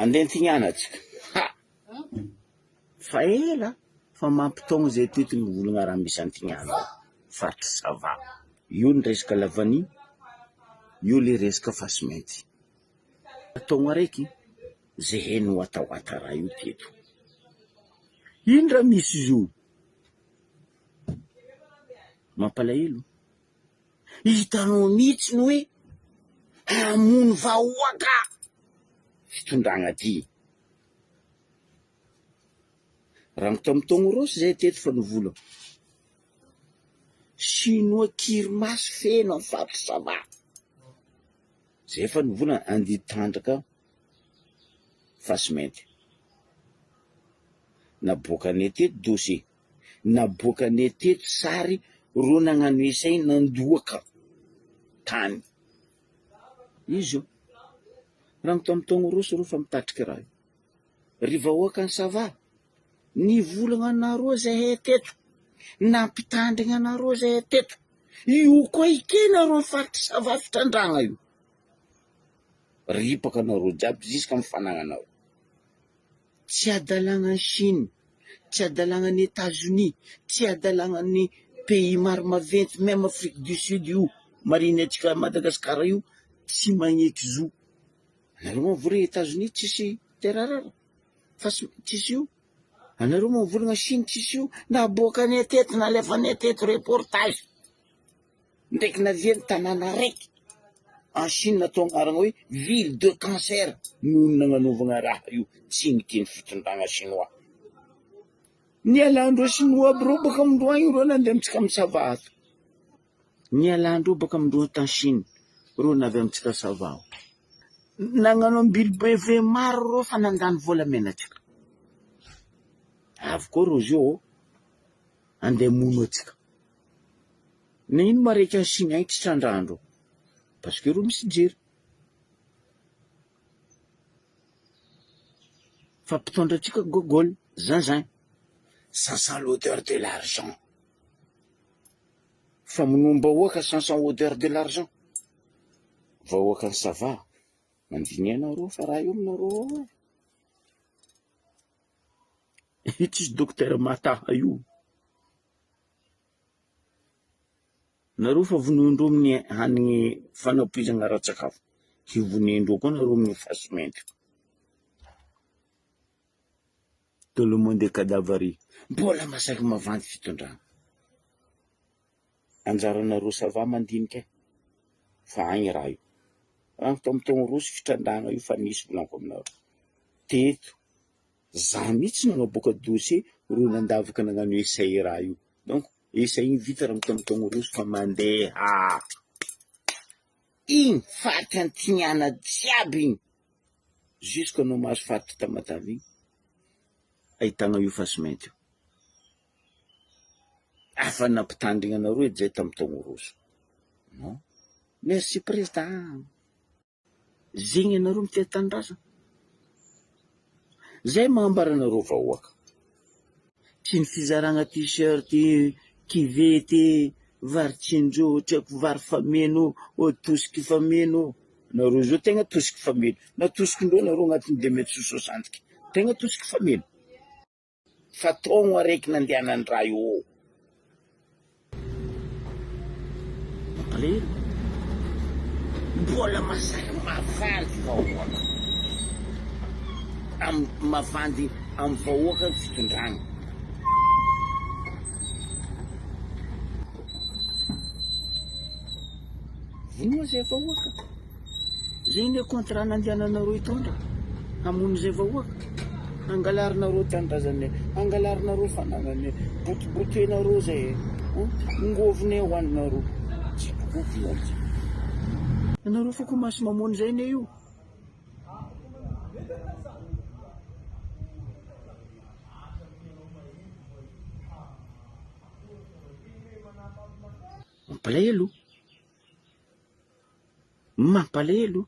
Andeha antignana atsika. Ha! Fa ela fa mampitaogno zay teto ny volagna raha misy antignana ao. Faritry Sava. Io ny resaka lavania, io le resaka fasimainty. Taogno araiky zay heno watawata raha io teto. Ino raha misy izy io? Mampalahelo. Hitanao mihitsy ny hoe hamono vahoaka fitondragna ty. Raha tamin'ny taogno roso zay teto fa nivola. Sinoa kirimasy feno amin'ny faritry Sava. Zay efa nivola andeha hitrandraka fasimainty. Naboakanay teto dossier. Naboakanay teto sary reo nagnano essai nandoaka tany. Izy io. Raha ny tamin'ny taogno roso reo fa mitatriky raha io. Ry vahoakan'i Sava, nivolagna anareo zahay teto, nampitandrigna anareo zahay teto, io koa ekenareo ny faritry Sava fitrandragna io. Ripaka anareo jiaby jusqu'à amin'ny fanagnanareo. Tsy hadalagna ny Chine, tsy hadalagna ny Etats-Unis, tsy hadalagna ny pays maro maventy même Afrique du Sud io mariny antsika Madagascar io tsy magneky zo. Anareo moa mivory Etats-Unis tsisy terre rare fa tsisy io. Anareo moa mivolagna Chine tsisy io. Naboakanay teto nalefanay teto reportage. Ndraiky navia ny tanàna araiky en Chine atao agnarana hoe ville de cancer noho ny nagnanaovagna raha io tsy nekeny fitondragna chinois. Nialandreo chinois aby reo baka amindreo agny reo nandeha amitsika amy Sava ato. Nialandreo baka amindreo tany Chine reo navy amitsika Sava ao. Nagnano ambilobe maro reo fa nandany volamena atsika. Avy koa reo zio andeha hamono atsika. Nagnino ma raiky any Chine agny tsy trandrahandreo? Parce que reo misy jiro. Fa mpitondra antsika gogol, zinzin. Ça sent l'odeur de l'argent. Famonoam-bahoaka ça sent odeur de l'argent. Vahoakan'i Sava, mandiniha anareo fa raha io aminareo ao e. Io tsisy docteur mahataha io. Nareo fa vonoin-dreo amin'ny hanigny fanapoizana ara-tsakafo, hivonoin-dreo koa nareo amin'ny fasimainty. Tout le monde est cadavre. Mbola masaky mavandy fitondrana. Anjaranareo ça va mandinika e! Fa agny raha io. Agny tamin'ny taogno roso fitrandrahana io fa nisy volaniko aminareo. Teto za mihitsy nagnaboaka dossier ro nandavaka nagnano essai raha io. Donc essai igny vita raha tamin'ny taogno roso fa mandeha. Igny faritra Antignana jiaby igny jusque anao mahazo faritra Tamatave igny ahitagna io fasimainty io. Afa nampitandrigna anareo edy zay tamin'ny taogno roso. Non. Merci président. Zegny anareo mitia tanindrazana. Zay magnambara anareo vahoaka. Tsy ny fizaragna t-shirt, kivety, vary tsinjo, tsy haiko vary fameno, tosiky fameno. Nareo zao tegna tosiky fameno. Natosiky-ndreo nareo agnatin'ny deux mètres soixante. Tegna tosiky fameno. Fa taogno araiky nandehanan'ny raha io ô. Mampalahelo. Mbola masaky mavandy vahoaka. Am mavandy am vahoaka ny fitondrana. Vonoa zay vahoaka. Zay ne contrat nandehananareo hitondra, hamono zay vahoaka, hangalarinareo tanindrazanay, hangalarinareo fanagnanay, botobotoenareo zay e, ngôvinay hoaninareo, tsy tokoa volantsika. Anareo fo koa masy mamono zay ne io. Mampalahelo. Mampalahelo.